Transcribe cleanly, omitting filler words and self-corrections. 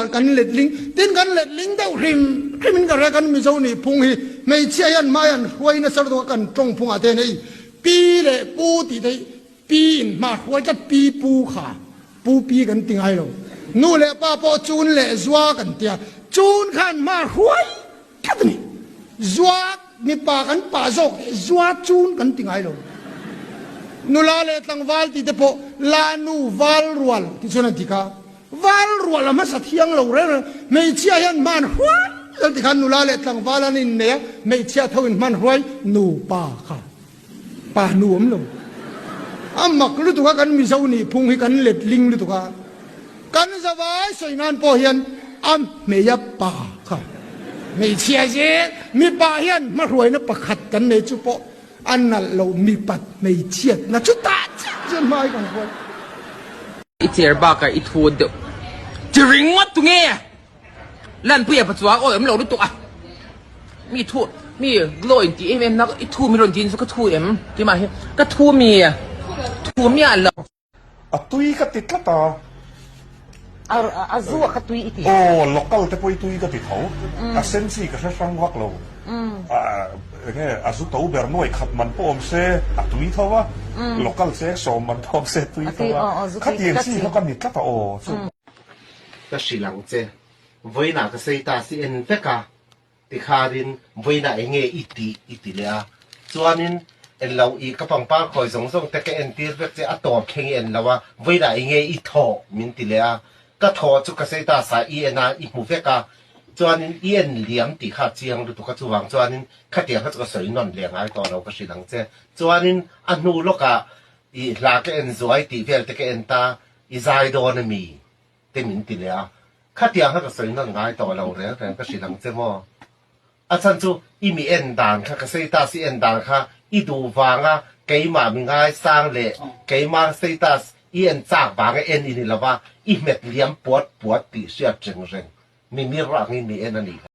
Kan letling tin kan letling deuh hrim hrim in ka hria kan Mizo nih phung hi hmeichhia hian hmai an hruai nasa lutuk a kan tawng phungah te hian hei pi leh pu tih te hi pi in hma hruai tlat pi pu kha pu pi kan ti ngai lo nu leh pa pawh chun leh zua kan tia chun khan hma hruai tlat a ni zua mipa kan pa zawk teh zua chun kan ti ngai lo nula leh tlangval tih te pawh la nu val rual ti chuan an ti kha. Val rual a hmasa thiang lo reng reng. Hmeichhia hian hman hruai zel tikhan nula leh tlangval an innei a, hmeichhia tho in hman hruai nupa kha pa nu awm lo. A mak lutuk a kan Mizo nih phung hi kan let ling lutuk a, kan zavai sawi nan pawh hian a hmeia pa kha hmeichhia zel mipa hian hmahruaina pakhat kan nei chu pawh a nalh lo mipat hmeichhiatna chutah chiah chuan hma hi kan hruai. I chair bakah i thu deuh chi ringawt tu nge? Lanpuia pa chuang awi awm lo lutuk a, mi thu mi glow in tih em em na i thu mi rawn tin chu ka thu em keimah hi ka thu mi thu miah lo. A tui ka ti tlat a. A zu a kha tui i ti. Aw local te pawh i tui ka ti tho. A sen chi ka hre hrang vak lo. Enge a zu to ber nuai khat man pawh awm se a tui tho a, local cheng sawm man pawh awm se a tui tho a. Khatiang chi kha ka ni tlat a aw chu. Ka hrilh ang che. Vawiinah ka sei ta si en vek a. Tikharin vawiinah eng nge i tih i ti leh a, chuanin en lo i ka pangpar khawi zawng zawng te ka entir vek che a tawp thleng i en lo a, vawiinah eng nge i thawh min ti leh a, ka thawh chu ka sei ta sa i en a i hmu vek a, chuanin i en liam tih kha a chiang lutuk a, chuvang chuanin khatiang kha chu ka sawi nawn leh ngai tawh lo ka hrilh ang che, chuanin a hnu lawkah i hla ka en zuai tih vel te ka en ta, i zai dawn a mi? te min ti leh a, khatiang kha ka sawi nawn ngai tawh lo reng reng ka hrilh ang che maw? A chhan chu i mi en dan kha ka status i en dan kha i duh vanga keimah mi ngaisang leh keimah status i en chak vanga en i ni lova, i hmet liam puat puat tih hriat reng reng mi mir angin mi en a nih kha.